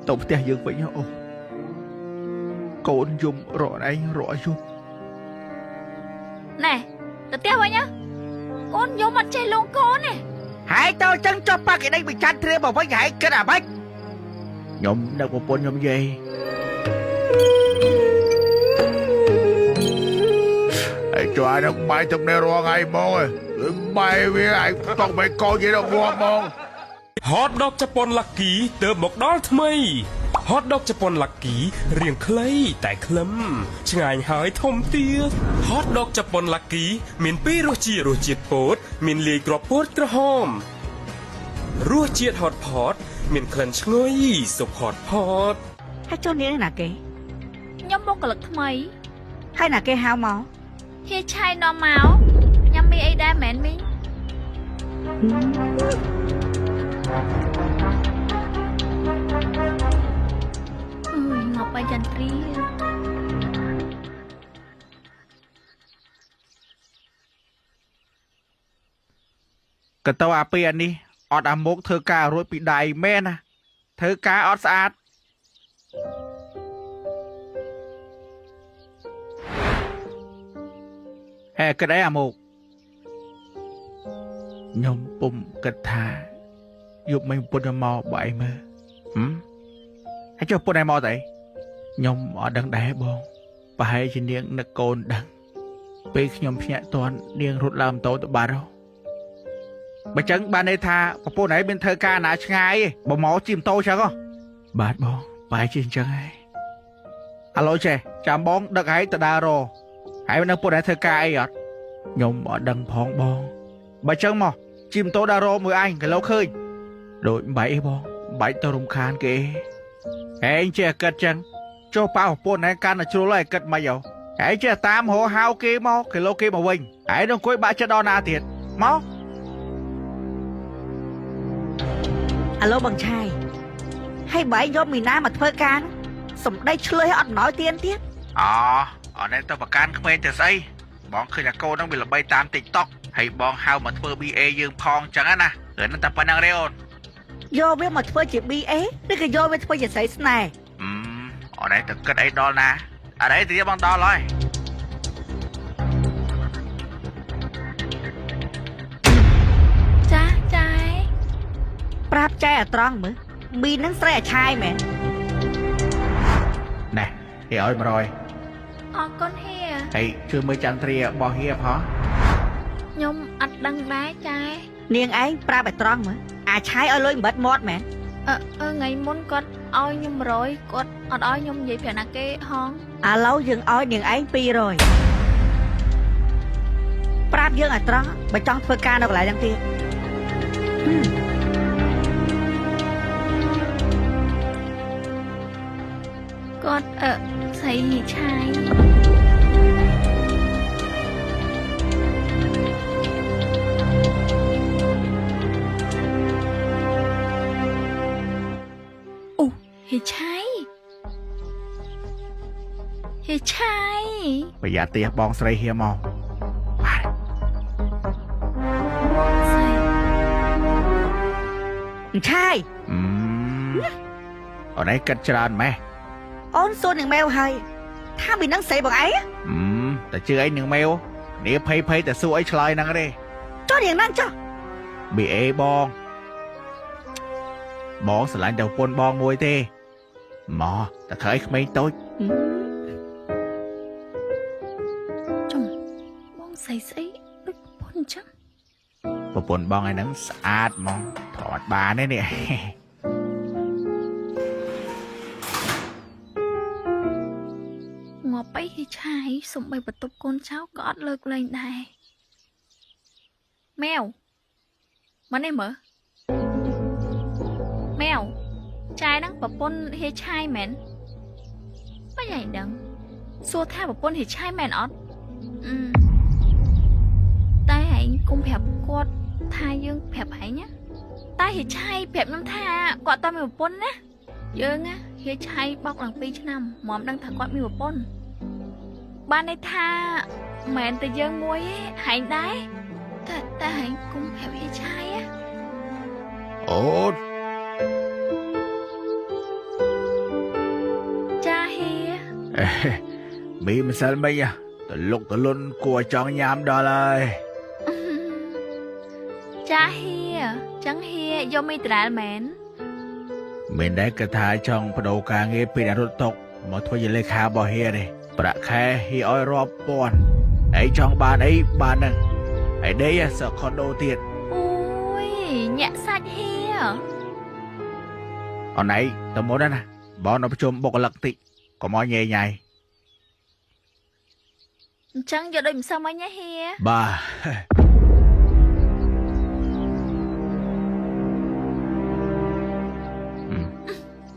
ទៅផ្ទះយើងវិញអូកូនយំរកឯងរកយំ ណែទៅផ្ទះវិញណាកូនយំអត់ចេះលងកូនទេ ហើយទៅចឹងចុះប៉ាគេដេញបិច័ន្ទត្រៀមមកវិញហើយគិតអាម៉េចខ្ញុំនឹកប្រពន្ធខ្ញុំយាយ ហើយជួយឲ្យនឹងបាយទឹកនេះរាល់ថ្ងៃហ្មងបាយវាឲ្យតកមិនកោយាយដល់ងាប់ហ្មង ហតដកជប៉ុនឡាគីទើបមកដល់ថ្មីហតដកជប៉ុនឡាគីរាងខ្លីតែក្លឹមឆ្ងាញ់ហើយធំទៀតហតដកជប៉ុនឡាគីមានពីររសជាតិរសជាតិពោតមានលាយគ្រាប់ពោតក្រហមរសជាតិហតផតមានក្លិនឈ្ងុយស៊ុបហតផត ហើយចុះនាងណាគេ ខ្ញុំបុគ្គលិកថ្មី ហើយណាគេហៅមក ហៀឆៃនាំមកញ៉ាំមីអីដែរមែនមីងអើយងាប់បាយចន្ទ្រា ក៏ទៅអាពីអានេះអត់អាមុកធ្វើការរួចពីដៃមែនណាធ្វើការអត់ស្អាតហេគិតអីអាមុកខ្ញុំពុំគិតថាយប់មិញពុតមកបើឯងមើលហឹមហើយចុះពុតឯងមកតអីខ្ញុំអត់ដឹងដែរបងប្រហែលជានាងនឹកកូនដឹងពេលខ្ញុំភ្ញាក់តន់នាងរត់ឡើងម៉ូតូទៅបាត់ហ៎បើចឹងបានន័យថាប្រពន្ធឯងមានធ្វើការណាឆ្ងាយឯងបើមកជិះម៉ូតូចឹងហ៎បាទបងបែរជាអញ្ចឹងហើយអាឡូចេះចាំបងដឹកឯងទៅដើររហើយនៅពុតឯងធ្វើការអីអត់ខ្ញុំអត់ដឹងផងបងបើចឹងមកជិះម៉ូតូដើររមួយអញគីឡូឃើញដូចមិនបែកអីបងបែកទៅរំខានគេឯងចេះគិតចឹងចុះប៉ាប្រពន្ធឯងកាន់តែជ្រុលហើយគិតមិនហ៎ឯងចេះតាមរហៅគេមកគីឡូគេមកវិញឯងនឹងអង្គុយបាក់ចិត្តដល់ណាទៀតមក អាឡូបងឆាយហើយបែងយកមីណាមកធ្វើការសំដីឆ្លើយអត់ណយទៀនទៀត អូអត់ទៅប្រកាន់ក្មេងទៅស្អីបងឃើញអាកូនហ្នឹងវាល្បីតាម TikTok ហើយបងហៅមកធ្វើ BA យើងផងចឹងណារឿងហ្នឹងតែប៉ុណ្្នឹងទេអូន យកវាមកធ្វើជា BA ឬក៏យកវាធ្វើជាស្រីស្នេហ៍ អត់ទៅគិតអីដល់ណាអត់អីទៀតបងដល់ហើយ ចាចាយ ប្រាប់ចែឲ្យត្រង់មើលមីនឹងស្រីអាឆាយមែន ណែគេឲ្យ100 អរគុណហៀ ហើយជួយមើលចន្ទ្រារបស់ហៀផង ខ្ញុំអត់ដឹងដែរចាយ នាងឯងប្រាប់ឲ្យត្រង់មើលអាឆាយឲ្យលុយបំបិតមាត់មែន អឺថ្ងៃមុនគាត់ឲ្យខ្ញុំ100គាត់អត់ឲ្យខ្ញុំនិយាយប្រាប់ណាគេហង ឥឡូវយើងឲ្យនាងឯង200ប្រាប់យើងឲ្យត្រង់បើចង់ធ្វើការនៅកន្លែងហ្នឹងទៀត គាត់ស្រីឆាយអូហេឆាយហេឆាយ ប្រយ័ត្នទៀតបងស្រីហៀមកបាទ ស្រី ឆាយ អូនឯងគិតច្រើនម៉េះ អូនសួរនឹងម៉ែវហើយថាមីនឹងស្រីបងឯង តែជឿអីនឹងម៉ែវនេះភ័យភ័យតែសួរអីឆ្លើយហ្នឹងទេ ចុះនាងហ្នឹងចុះ BA បងបងស្រឡាញ់តែប្រពន្ធបងមួយទេមកតែធ្វើឲ្យក្មេងតូច ចំបងស្រីស្អីដូចប្រពន្ធអញ្ចឹង ប្រពន្ធបងឯហ្នឹងស្អាតហ្មងថតបានទេនេះ ងាប់អីហេឆាយសំបីបន្ទប់កូនចៅក៏អត់លើកលែងដែរម៉ែវមកនេះមើលម៉ែវចាយហ្នឹងប្រពន្ធហេឆាយមែនមិនឯងដឹងសួរថាប្រពន្ធហេឆាយមែនអត់អឺតែឯងគុំប្រាប់គាត់ថាយើងប្រាប់ឯងណាតែហេឆាយប្រាប់ខ្ញុំថាគាត់តមានប្រពន្ធណាយើងណាហេឆាយបោកឡើង2ឆ្នាំមកមិនដឹងថាគាត់មានប្រពន្ធបានន័យថាមិនមែនតែយើងមួយទេហែងដែរតែហែងគុំប្រាប់ហេឆាយណា អូន មីម្សិលមិញតលុកតលុនគួរចង់ញ៉ាំដល់ហើយ ចាហៀចឹងហៀយកមីដដែលមែន មានដែរគិតថាចង់បដូរការងារពីអ្នករត់តុកមកធ្វើជាលេខារបស់ហៀនេះប្រាក់ខែហៀឲ្យរាប់ពាន់ឯងចង់បានអីបានហ្នឹងឯដេកសខុនដូទៀត អូយញាក់សាច់ហៀ អនឯងទៅមុនណាបងនៅប្រជុំបុគ្គលិកតិចកុំឲ្យញ៉ៃញ៉ៃ អញ្ចឹងយកដូចម្សិលមិញណាហៀ បាទ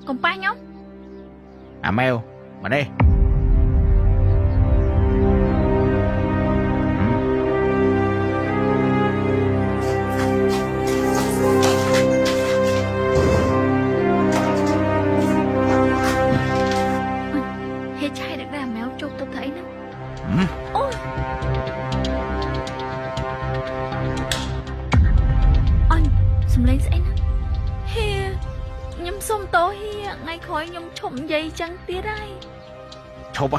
កុំប៉ះខ្ញុំ អាម៉ែវមកនេះ ហៀឆៃដឹកដែរអាម៉ែវជោគទុកធ្វើអីហ្នឹងអូយអញសំលេងស្អីហ្នឹងហៀខ្ញុំសុំតោហៀថ្ងៃក្រោយខ្ញុំឈប់និយាយចឹងទៀតហើយ ឈប់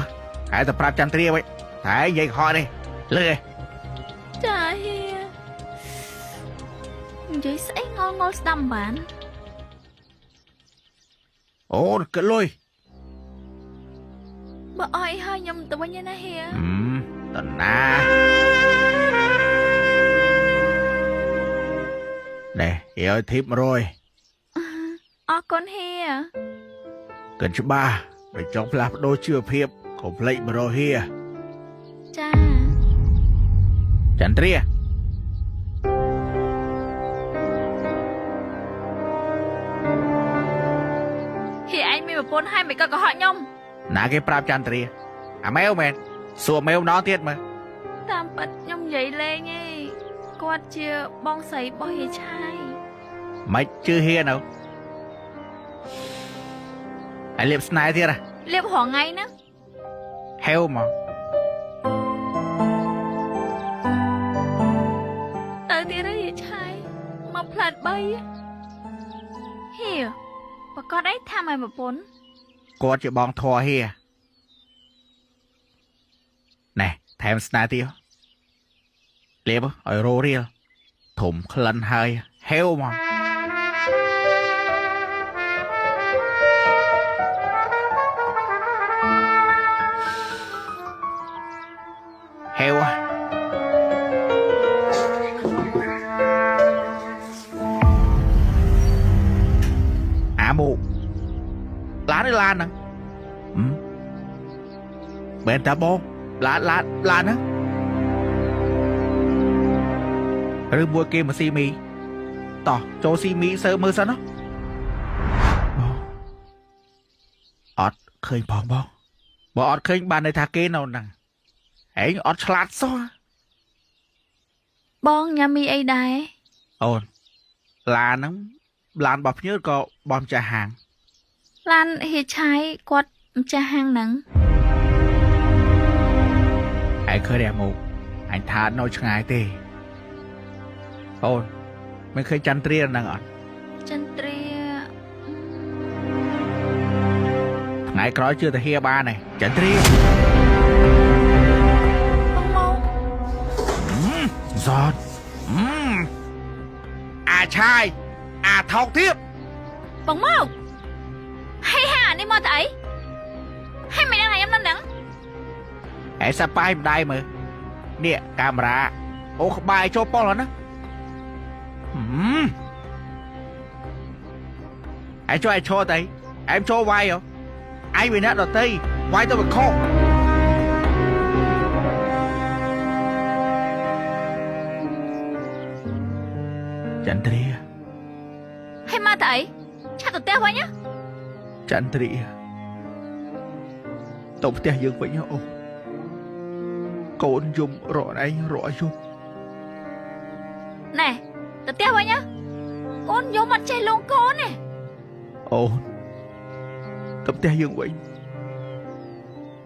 ហ៎តែប្រាប់ចន្ទ្រាវិញតែនិយាយកុហកនេះលឺ ចាហៀនិយាយស្អីងល់ងល់ស្ដាប់មិនបាន អូនគិតលុយ បើអស់អីហើយខ្ញុំទៅវិញណាហៀ តណានេះហៀឲ្យធីប100 អរគុណហៀ កិនច្បាស់បើចង់ផ្លាស់ប្ដូរជីវភាពកុំភ្លេច100ហៀ ចា ចន្ទ្រា ហៀឯងមានប្រពន្ធហើយមិនក៏កុហកខ្ញុំ ណាគេប្រាប់ចន្ទ្រាអាម៉ែវមែនសួរម៉ែវម្ដងទៀតមើល តាមពិតខ្ញុំនិយាយលេងឯងគាត់ជាបងស្រីរបស់ហៀឆាយ មិនជឿហៀនៅហើយលៀបស្នេហ៍ទៀតហ៎ លៀបរងថ្ងៃហ្នឹង ហេវមក ទៅទៀតហើយហៀឆាយមកផ្លាត់3ហៀប្រកាសអីថាមិនប្រពន្ធ គាត់ជាបងធរហៀណែថែមស្នេហ៍ទៀតលៀបឲ្យរោរៀលធំក្លិនហើយហេវមកហេវអាមូឡានឬឡានហ្នឹងមែនតាបងឡានឡានឡានហ្នឹងឬមួយគេមកស៊ីមីតោះចូលស៊ីមីសើមើលសិនណាបងអត់ឃើញផងបងបើអត់ឃើញបានន័យថាគេនៅហ្នឹងឯងអត់ឆ្លាតសោះ បងញ៉ាំមីអីដែរ អូនឡានហ្នឹងឡានរបស់ភ្ញៀវក៏របស់ម្ចាស់ហាង ឡានហៀឆាយគាត់ម្ចាស់ហាងហ្នឹង ឯងឃើញទេអាមកអញថានៅឆ្ងាយទេអូនមិនឃើញចន្ទ្រាហ្នឹងអត់ ចន្ទ្រា ថ្ងៃក្រោយជឿតាហៀបានទេចន្ទ្រា បងមក សតអាឆាយអាថោកទៀត បងមកហេហានេះមកទៅអីហេមិនដឹងថាខ្ញុំនៅហ្នឹង ឯងសាប៉ាយម្ដាយមើលនេះកាមេរ៉ាអូក្បាយចូលប៉ុលហ្នឹងណាឯងជួយឯងឈរទៅឯងចូលវាយហ៎ឯងវាអ្នកដតីវាយទៅវាខុសចន្ទ្រា ហេមកទៅអីឆាប់ទៅផ្ទះវិញណា ចន្ទ្រាទៅផ្ទះយើងវិញអូកូនយំរកឯងរកយំ ណែទៅផ្ទះវិញណាកូនយំអត់ចេះលងកូនទេ អូនទៅផ្ទះយើងវិញ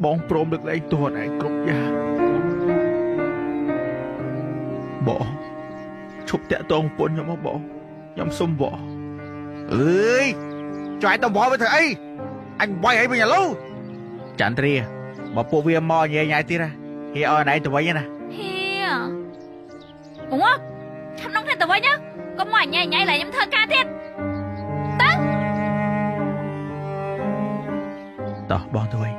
បងព្រមលើកលែងទោសឯងគ្រប់យ៉ាងបងឈប់តាក់ទងប្រពន្ធខ្ញុំមកបងខ្ញុំសុំវល់អើយចុះឯងទៅវល់ទៅធ្វើអីអញវាយឯងវិញឥឡូវចន្ទ្រា បើពួកវាមកញ៉ៃញ៉ៃទៀតណាហៀឲ្យណៃទៅវិញណា ហៀបងឆាប់នំគ្នាទៅវិញណាកុំមកញ៉ៃញ៉ៃឡើយខ្ញុំធ្វើការទៀតទៅ តោះបងទៅវិញ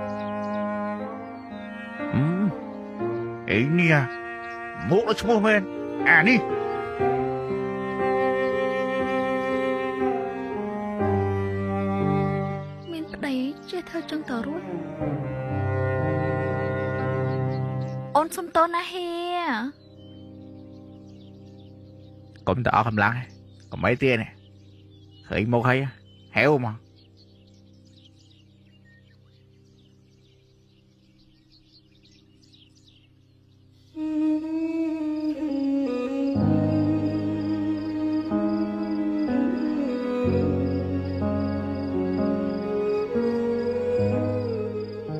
អីនេះមកដល់ឈ្មោះមែនអានេះ មានប្តីចេះធ្វើចឹងតរួចអូនសុំទោសណាហៀ កុំទៅអស់កម្លាំងកុំអីទៀតនេះឃើញមកហើយហែវមក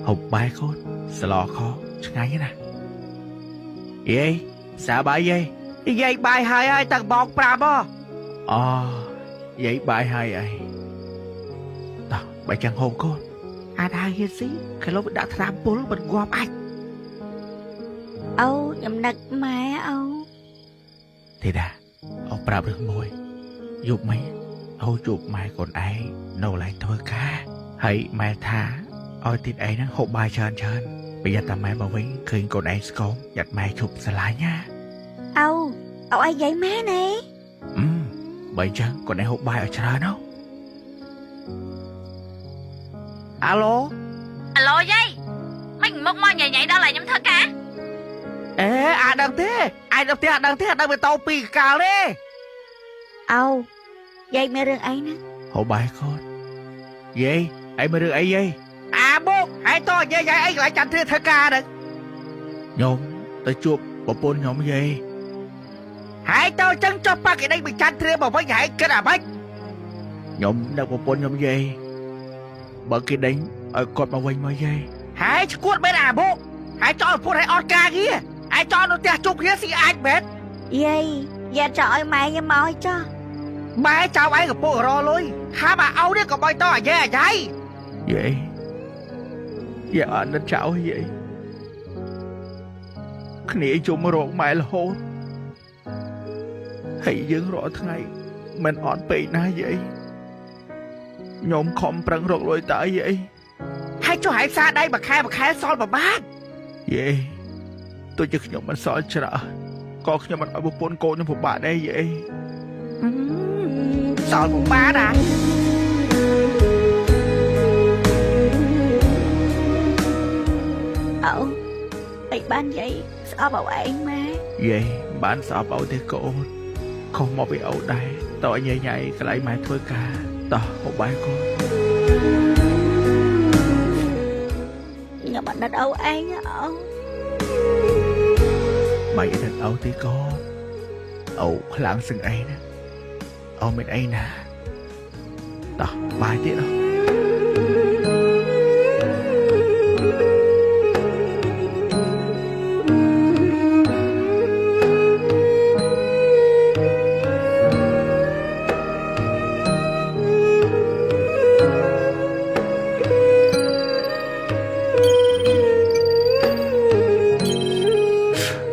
ហូបបាយកូនស្លខឆ្ងាញ់ណាស់យាយសាបាយយាយ យាយបាយហើយហើយតាំងម៉ោង5ហ៎ អូយាយបាយហើយអីតោះបាយចាំងហូបកូន អាដាហ៊ានស៊ីគីឡូវាដាក់ថ្នាំពុលមិនងាប់អាច អូខ្ញុំនឹកម៉ែអូ ទេតាអូប្រាប់រឿងមួយយប់មិញអូជួបម៉ែកូនឯងនៅកន្លែងធ្វើការហើយម៉ែថាឲ្យទីឯងហ្នឹងហូបបាយច្រើនច្រើនប្រយ័ត្នតែម៉ែមកវិញឃើញកូនឯងស្គមយ៉ាត់ម៉ែជប់ស្រឡាញ់ណា អូអូអីយាយមែនទេ អឺបើអញ្ចឹងកូនឯងហូបបាយឲ្យច្រើនណា អាឡូ អាឡូយាយមិនមកមកញ៉ៃញ៉ៃដល់ឡើយខ្ញុំធ្វើការ អេអាដឹងទេឯងដល់ផ្ទះអាដឹងទេអាដឹងវាតោពីកាលទេ អូយាយមានរឿងអីណា ហូបបាយកូនយាយឯងមើលរឿងអីយាយ អាមកឯងតយាយយាយអីកន្លែងចន្ទធាធ្វើការហ្នឹង ខ្ញុំទៅជួបប្រពន្ធខ្ញុំយាយ ហើយតចឹងចុះប៉ាគេដេញពីចន្ទធាមកវិញហើយគិតអាម៉េច ខ្ញុំនឹកប្រពន្ធខ្ញុំយាយបើគេដេញឲ្យគាត់មកវិញមកយាយ ហើយឈួតមែនអាមកហើយចោលប្រពន្ធឲ្យអត់ការងារឯងចោលនៅផ្ទះជុំគ្នាស៊ីអាចមែន យាយយាយចង់ឲ្យម៉ែខ្ញុំមកឲ្យចោះ ម៉ែចៅឯងកំពុងរលុយហាមអាអូនេះក៏បៃតអាយាយអាយាយ យាយយាយអត់នឹកចៅយាយគ្នាជុំរកម៉ែរហូតហើយយើងរាល់ថ្ងៃមិនអត់ពេកណាយាយខ្ញុំខំប្រឹងរកលុយតើយាយ ហើយចុះហើយផ្សារដៃមួយខែមួយខែសល់ប្រហែល យាយទោះជាខ្ញុំមិនសល់ច្រើនក៏ខ្ញុំមិនឲ្យប្រពន្ធកូនខ្ញុំពិបាកដែរយាយ សល់ប្រហែលណា អូអីបានយាយស្អប់អូឯងម៉ែ យាយបានស្អប់ឲ្យទេកូនខុសមកពីអូដែរតើយាយញ៉ៃកន្លែងម៉ែធ្វើការតោះហូបបាយកូន ខ្ញុំអត់នឹកអូឯងអូ បាយអត់អូទេកូនអូខ្លាំងសឹងអីណាអូមិនអីណាតោះបាយទៀតអោ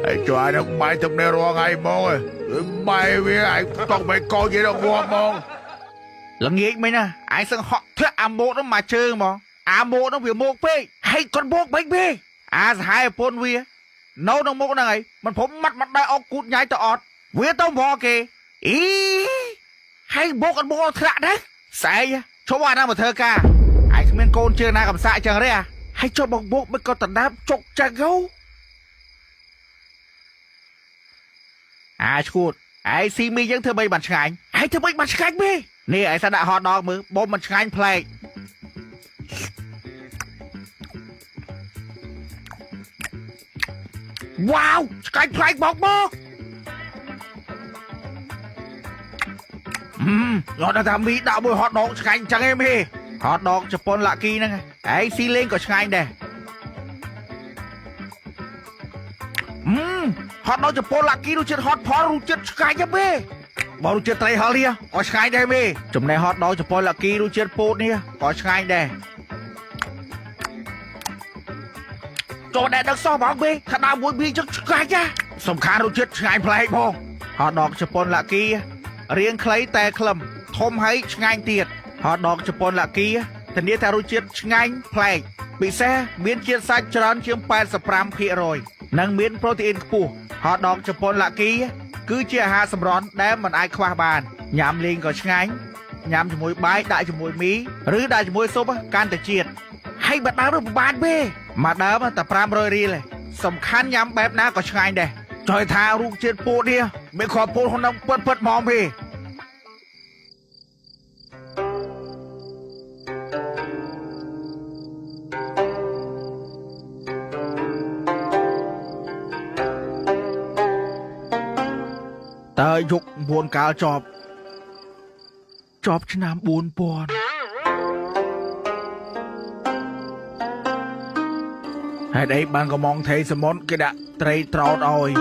ហើយចុះអានឹងបាយទឹកនេះរាល់ថ្ងៃហ្មងបាយវាឯងតោះបាយកោនិយាយដល់ងាប់ហ្មង ល្ងាចមិញណាឯងសឹងហក់ធ្លាក់អាម៉ូតនោះមកជើងហ្មងអាម៉ូតនោះវាមកពេក ហើយគាត់មកមិនពេក អាសហែប្រពន្ធវានៅក្នុងមុខហ្នឹងឯងមិនព្រមម៉ាត់ម៉ាត់ដែរអុកគូតញ៉ៃទៅអត់វាទៅមកគេ អីហើយមកអត់មកធ្លាក់ដែរ ស្អែកឈប់អាណាមកធ្វើការឯងគ្មានកូនជើងណាកំសាកចឹងទេអា ហើយចុះបងមកមិនក៏ដណ្ដើមជុកចឹងហូ អាឈួតឯងស៊ីមីយើងធ្វើបីបានឆ្ងាញ់ ហើយធ្វើមិនបានឆ្ងាញ់ពេក នេះឯងសាដាក់ហត់ដងមើលបូមមិនឆ្ងាញ់ប្លែក វ៉ាវឆ្ងាញ់ប្លែកមកមក អឺរត់ថាមីដាក់មួយហត់ដងឆ្ងាញ់ចឹងឯងមីហត់ដងជប៉ុនឡាក់គីហ្នឹងឯងស៊ីលេងក៏ឆ្ងាញ់ដែរអឺហត់ដងជប៉ុនឡាក់គីរសជាតិហត់ផលរសជាតិឆ្ងាញ់ហ្នឹងមេបើរសជាតិត្រីហល់នេះក៏ឆ្ងាញ់ដែរមេចំណែកហត់ដងជប៉ុនឡាក់គីរសជាតិពោតនេះក៏ឆ្ងាញ់ដែរ ចូលតែដឹងសោះហ្មងពេថាដើមមួយមីចឹងឆ្ងាញ់ណាសំខាន់រសជាតិឆ្ងាញ់ប្លែកផង ហត់ដកជប៉ុនឡាគីរៀងខ្លីតែខ្លឹមធំហើយឆ្ងាញ់ទៀតហត់ដកជប៉ុនឡាគីធានាថារសជាតិឆ្ងាញ់ប្លែកពិសេសមានជាតិសាច់ច្រើនជាង85%និងមានប្រូតេអ៊ីនខ្ពស់ហត់ដកជប៉ុនឡាគីគឺជាអាហារសម្រន់ដែលមិនអាចខ្វះបានញ៉ាំលេងក៏ឆ្ងាញ់ញ៉ាំជាមួយបាយដាក់ជាមួយមីឬដាក់ជាមួយស៊ុបកាន់តែជាតិ ហើយបើដើមនោះប្រហែលពេ មួយដើមតែ500រៀលឯងសំខាន់ញ៉ាំបែបណាក៏ឆ្ងាញ់ដែរចង់ថារូបជាតិពោតនេះមានគ្រាប់ពោតក្នុងពិតពិតហ្មងពេតើយុគ9កាលចប់ចប់ឆ្នាំ4000ហេតុអីបានកំងថេសមុទ្រគេដាក់ត្រីត្រោតឲ្យ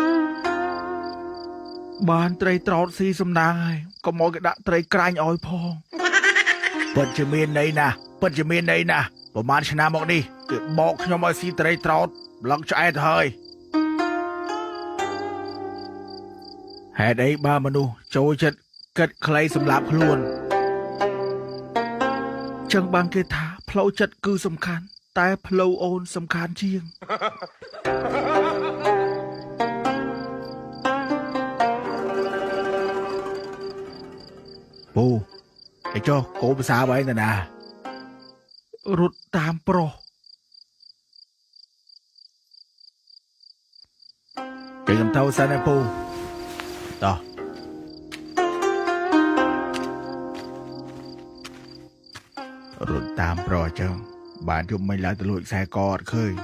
បានត្រីត្រោតស៊ីសំណាងហើយកុំឲ្យគេដាក់ត្រីក្រាញ់ឲ្យផង ពិតជាមានន័យណាស់ពិតជាមានន័យណាស់ប្រហែលឆ្នាំមកនេះគេបោកខ្ញុំឲ្យស៊ីត្រីត្រោតប្លឹងឆ្អែតហើយ ហេតុអីបើមនុស្សចូលចិត្តគិតខ្លីសម្រាប់ខ្លួនចឹងបានគេថាផ្លូវចិត្តគឺសំខាន់តែផ្លូវអូនសំខាន់ជាង ពូឯចុះគោភាសាបែងទៅណា រត់តាមប្រុស គេខ្ញុំទៅសិនឯពូតោះរត់តាមប្រុសអញ្ចឹងបានជុំមិនឡើងទៅលួចខ្សែកអត់ឃើញ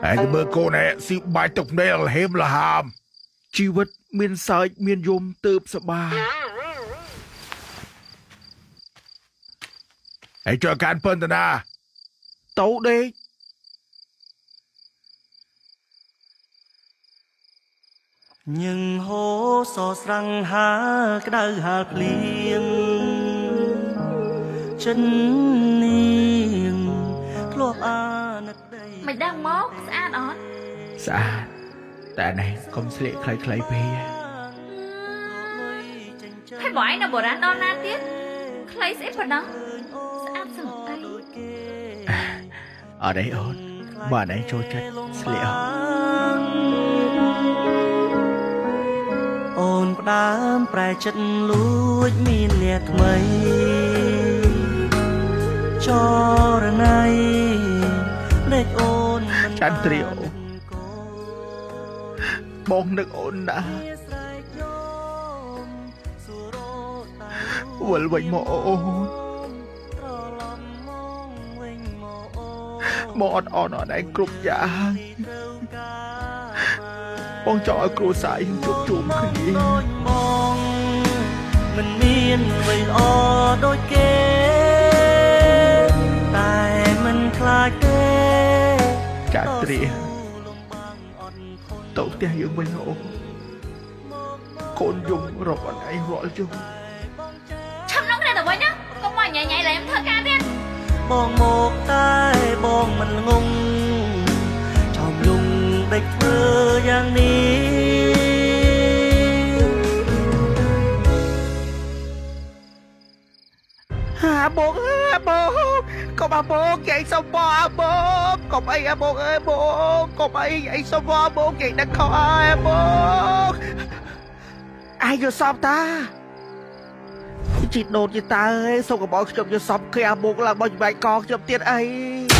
ហើយទៅមើលកូនឯងស៊ីបាយទឹកភ្នែកលហេមលហាម ជីវិតមានសើចមានយំទើបសប្បាយ ហើយជួយការពន្ធនា ទៅដេក ញឹងហូសស្រាំងហាលក្តៅហាលភ្លៀងចិននាងធ្លាប់អាណិតដី មិនដឹងមកស្អាតអត់ ស្អាតតែនេះកុំស្លៀកខ្លីៗពេក ហើយបងឯងនៅបុរាណដល់ណាទៀតខ្លីស្អីប៉ុណ្ណឹងស្អាតសឹងអី អត់អីអូនបើអនឯងចូលចិត្តស្លៀកអត់ អូនផ្ដើមប្រែចិត្តលួចមានអ្នកថ្មីចរណៃលេខអូនមិន ចន្ទ្រាអូនបងនឹកអូនណាស់វិលវិញមកអូនមកអត់អន់អត់ឯងគ្រប់យ៉ាងបងចង់ឲ្យគ្រួសារយើងជួបជុំគ្នា ដូចបងមិនមានអ្វីល្អដូចគេតែមិនខ្លាចទេ ចាត្រាទៅផ្ទះយើងវិញអូនកូនយំរកអនឯងរាល់យំ ឆឹមនឹងគ្នាទៅវិញណាកុំមកញ៉ៃញ៉ៃឡើយខ្ញុំធ្វើការទៀត បងមកតែបងមិនល្ងងឆោមលងដេចធ្វើយ៉ាងនេះ អាបងអើយអាបងកុំអាបងគេសុំបងអាបងកុំអីអាបងអើយបងកុំអីអីសុំបងអាបងគេដឹកខុសអើយអាបងអាយយល់សពតាជីដូនជីតាអើយសូមកុំឲ្យខ្ញុំយល់សពគេអាបងឡើងមកច្បែកកខ្ញុំទៀតអី